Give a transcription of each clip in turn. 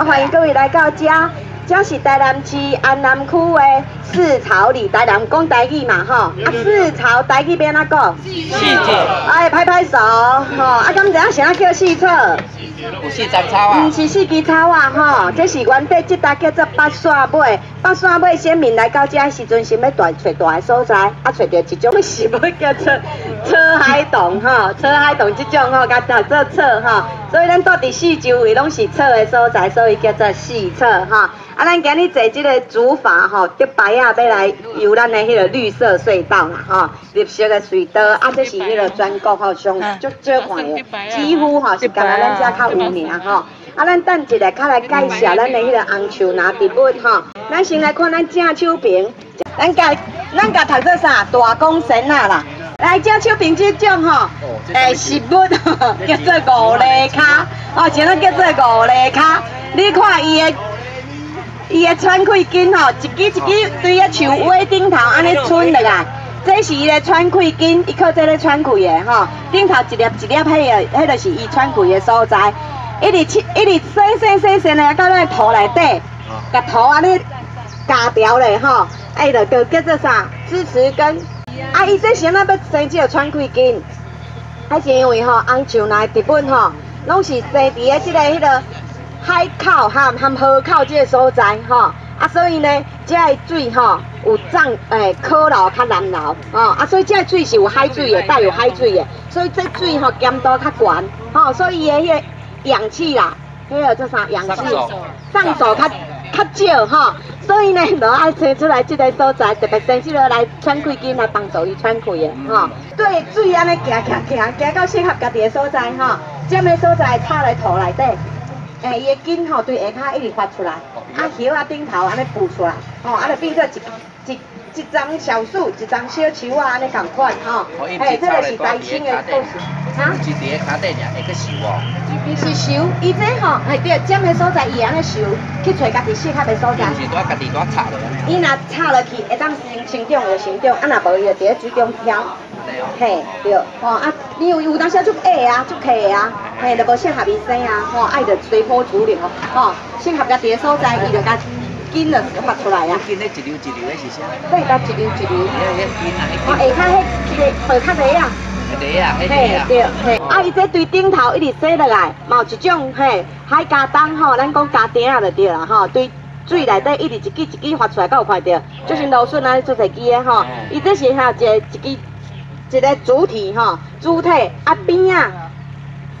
啊，歡迎各位來到遮，這是台南市安南區的四草里，台南講台語嘛吼，啊四草台語欲按怎講？四草。哎，拍拍手，吼，啊，敢知影啥叫四草？有四層草啊？毋是四支草啊，吼，這是原底這搭叫做北線尾，北線尾先民來到遮時陣，想欲蹛揣蹛的所在，啊，揣著一種植物叫做草海桐，吼，草海桐這種吼，共讀做草吼，所以咱蹛佇四周圍攏是草的所在，所以叫做四草吼。啊，咱今日坐這个竹筏吼，竹排仔欲來遊咱的彼个綠色隧道啦，吼，綠色的隧道，啊，這是彼个全國吼上足少看的，幾乎吼是干焦咱遮較有名吼。啊，咱等一下較來介紹咱的彼个紅樹林植物吼。咱先來看咱正手爿，咱共讀做啥？大公神仔啦。來正手爿這種吼，欸，植物叫做五厘跤，哦，啥物叫做五厘跤？你看伊的。伊的喘氣根吼，一支一支對个樹尾頂頭按呢伸落來，這是伊的喘氣根，伊靠這咧喘氣的吼。頂頭一粒一粒，彼个，彼就是伊喘氣的所在。一直一直細細細細的到咱土內底，共土按呢咬牢咧吼，啊，伊就叫做啥？支持根。啊，伊這是按怎欲生這个喘氣根？啊，是因為吼，紅樹林的植物吼，攏是生佇咧這个彼个海口含河口這个所在吼，啊，所以呢，這个水吼有漲可流較難流，吼，啊，所以這个水是有海水的，帶有海水的，所以這水吼鹹度較懸，吼，所以伊的彼个氧氣啦，彼个叫啥？氧氣上數較少吼，所以呢，就愛生出來這个所在，特別生這个來喘氣根來幫助伊喘氣的，吼。對，水按呢行行行，行到適合家己的所在吼，這个所在插來土內底。欸，伊的根吼對下跤一直發出來，啊葉仔頂頭按呢浮出來，吼，啊就變做一叢小樹，一叢小樹仔按呢仝款吼。嘿，這个是台青的故事。哈？是佇咧跤底爾，會閣泅無？伊是泅，伊這吼，嘿對，尖的所在伊會按呢泅，去揣家己適合的所在。毋是拄仔家己拄仔插落。伊若插落去，會當生長就生長，啊若無伊就佇咧水中飄。嘿，對，吼啊，你有當時足矮啊，足細的啊，嘿，就無適合伊生啊，吼，愛就隨波逐流，吼，適合家己的所在，伊就共根就發出來啊。根咧一溜一溜的是啥？對，甲一溜一溜。彼根啊，哦，下跤彼一个薄較底啊。底啊，嘿，對，嘿，啊，伊這對頂頭一直洗落來，嘛有一種嘿海茄冬吼，咱講茄丁仔就對啦吼，對水內底一直一支一支發出來，敢有看著？就是蘆筍按呢做濟支的吼，伊這是吼一个一支。一个主體吼，主體啊邊仔，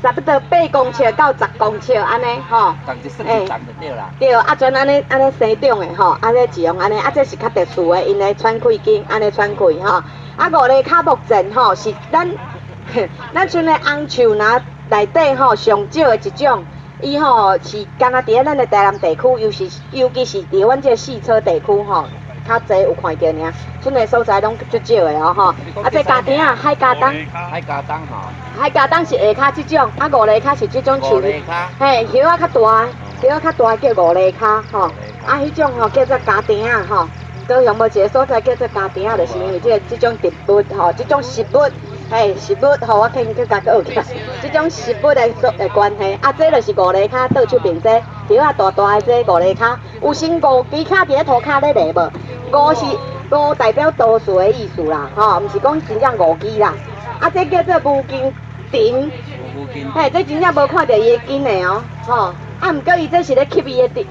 差不多8公尺到10公尺按呢吼。欸，對啦。對，啊全按呢按呢生長的吼，按呢一樣按呢，啊這是較特殊的，𪜶的喘氣根按呢喘氣吼。啊五厘跤木箭吼，是咱賰的紅樹林內底吼上少的一種，伊吼是干焦佇咧咱的台南地區，尤其是佇阮這個四草地區吼。較濟有看著爾，賰的所在攏足少的哦吼。啊，這茄丁仔，海茄冬。海茄冬吼。海茄冬是下跤這種，啊五厘跤是這種樹。嘿，葉仔較大，葉仔較大叫五厘跤吼。啊，彼種吼叫做茄丁仔吼。高雄無一个所在叫做茄丁仔，就是因為這个這種植物吼，這種植物，嘿，植物吼，我聽去共學起來，這種植物的所的關係。啊，這就是五厘跤倒手爿這，葉仔大大的這五厘跤，有先五支跤佇咧塗跤咧犁無？五是五代表多數的意思啦，吼，毋是講真正五支啦。啊，這叫做無根藤，嘿，這真正無看著伊的根的哦，吼。啊，毋過伊這是咧吸伊的，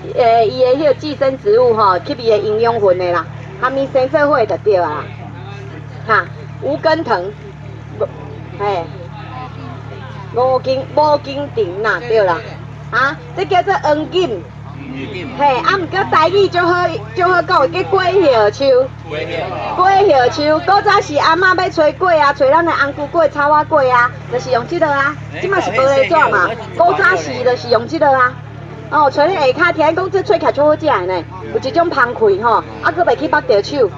伊的彼个寄生植物吼，吸伊的營養分的啦，含伊生做伙就對啊啦。哈，無根藤，嘿，無根藤啦，對啦。啊，這叫做黃錦。嘿，啊，毋過台語足好，足好講，叫果葉樹。果葉樹，古早時阿嬤欲揣粿啊，揣咱的紅菇粿、草仔粿啊，就是用這个啊。這馬是玻璃紙嘛，古早時就是用這个啊。哦，揣咧下跤，聽講這揣起來足好食的呢，有一種芳氣吼，啊，閣袂去縛著手。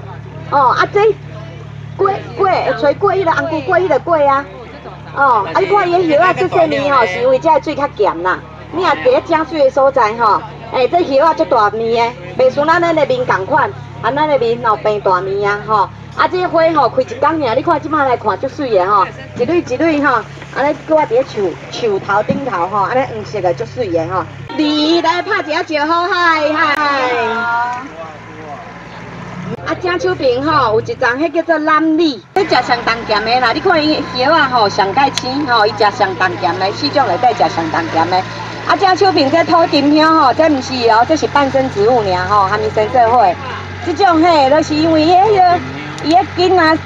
哦，啊，這粿粿揣粿，彼个紅菇粿，彼个粿啊。哦，啊，你看伊的葉仔這細膩吼，是因為這个水較鹹啦。你若佇咧井水的所在吼，欸，這葉仔足大面的，袂輸咱的面仝款，啊，咱的面吼變大面啊吼。啊，這花吼開一工爾，你看這馬來看足媠的吼，一蕊一蕊吼，按呢閣佇咧樹樹頭頂頭吼，按呢黃色的足媠的吼。你來拍一下招呼，嗨嗨。啊，正手邊吼有一叢，彼叫做欖李，彼食上重鹹的啦。你看伊葉仔吼上蓋青吼，伊食上重鹹的，四種內底食上重鹹的。啊，正手邊這土丁香吼，這毋是哦，這是伴生植物爾吼，含伊生做伙。這種嘿，就是因為伊彼個伊的根啊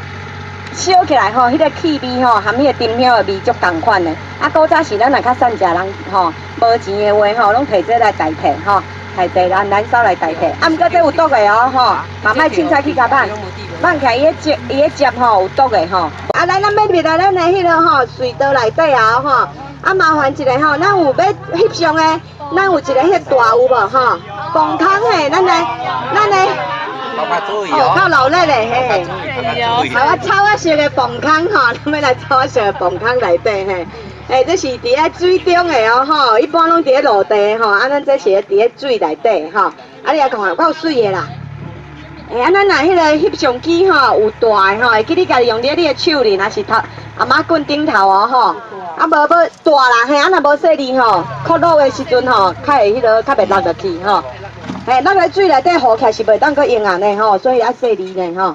燒起來吼，彼個氣味吼，含彼個丁香的味足仝款的。啊，古早時咱若較散食人吼，無錢的話吼，攏提這來代替吼。代替燃燃燒來代替，啊，毋過這有毒的哦，吼，嘛莫凊彩去共挽，挽起來伊的汁吼有毒的吼。啊，來，咱欲入來咱的彼个吼隧道內底啊吼，啊麻煩一下吼，咱有欲翕相的，咱有一個彼大有無吼？磅空嘿，咱來，咱來。哦，較熱鬧咧嘿。好啊，草仔色的磅空吼，咱欲來草仔色的磅空內底嘿。欸，這是佇咧水中的哦，吼，一般攏佇咧陸地吼，啊，咱這是佇咧水內底吼，啊，你來看，夠媠的啦。欸，啊，咱若彼個翕相機吼有大的吼，會記你家己用佇你的手裡，若是頭頷仔棍頂頭哦吼，啊無無大啦，嘿，啊若無細膩吼，哭落的時陣吼，較會彼個較袂落落去吼。嘿，咱佇水內底浮起來是袂當閣用啊呢吼，所以愛細膩呢吼。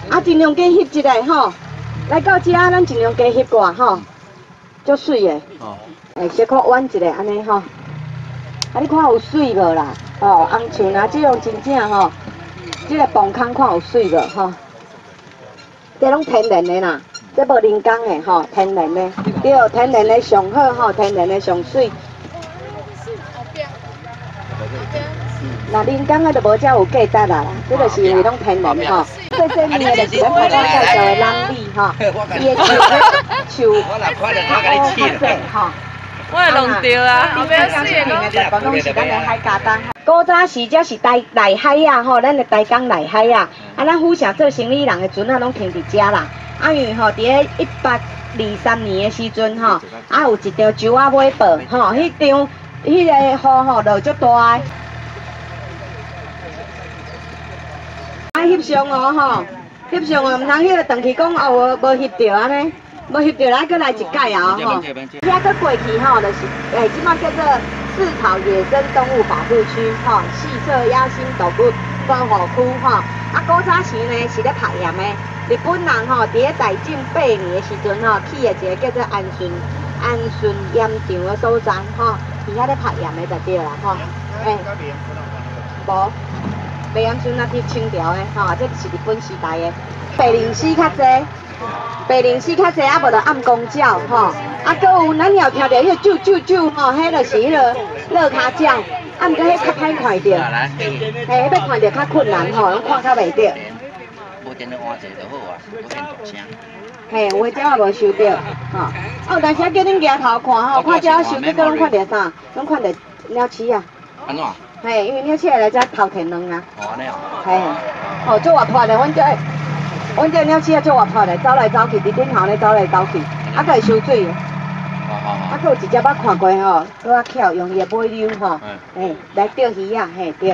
啊，盡量加翕一下吼，來到遮咱盡量加翕過吼。足媠的，欸，小可彎一下按呢吼，啊，你看有媠無啦？哦，紅樹若這種真正吼，這个磅空看有媠無吼？這攏天然的啦，這無人工的吼，天然的，對，天然的上好吼，天然的上媠。若人工的就無遮有價值啦，這就是因為攏天然的吼。細細膩的就是咱頭拄仔介紹的欖李吼，伊的樹樹較細吼。我會弄著啊！後壁四個攏是咱的海家東。古早時這是台內海仔吼，咱的台江內海仔。啊，咱府城做生意人的船仔攏停佇遮啦。啊，因為吼，佇咧123年的時陣吼，啊有一條舟仔尾報吼，彼場彼个雨吼落足大的。愛翕相哦吼，翕相哦，毋通彼个轉去講哦無翕著按呢，無翕著來閣來一擺啊吼。遐閣過去吼，就是欸，這擺叫做赤草野生動物保護區吼，四色野生動物保護區吼。啊，古早時呢是咧曝鹽的，日本人吼佇咧大正八年的時陣吼，起的一個叫做安順安順鹽場的所在吼，佇遐咧曝鹽的就對啦吼。欸，無。白岩蓀那佇清朝的吼，這是日本時代的。白靈絲較濟，白靈絲較濟，啊無就暗光鳥吼，啊，閣有咱有聽著彼個啾啾啾吼，彼就是彼个落跤鳥，啊，毋過彼較歹看著，嘿，彼欲看著較困難吼，攏看較袂著。無電腦換一個就好啊，無電大聲。嘿，有的鳥仔無收著，吼，哦，但是叫恁舉頭看吼，看鳥收，結果攏看著啥？攏看著鳥鼠仔。按怎？嘿，因為鳥鼠會來遮偷提卵啊。哦，按呢哦。嘿，哦，足活潑的，阮這鳥鼠仔足活潑的，走來走去，佇頂頭咧走來走去，啊，閣會收水。啊，閣有一隻捌看過吼，閣較巧，用伊的尾溜吼，嘿，來釣魚仔，嘿，對。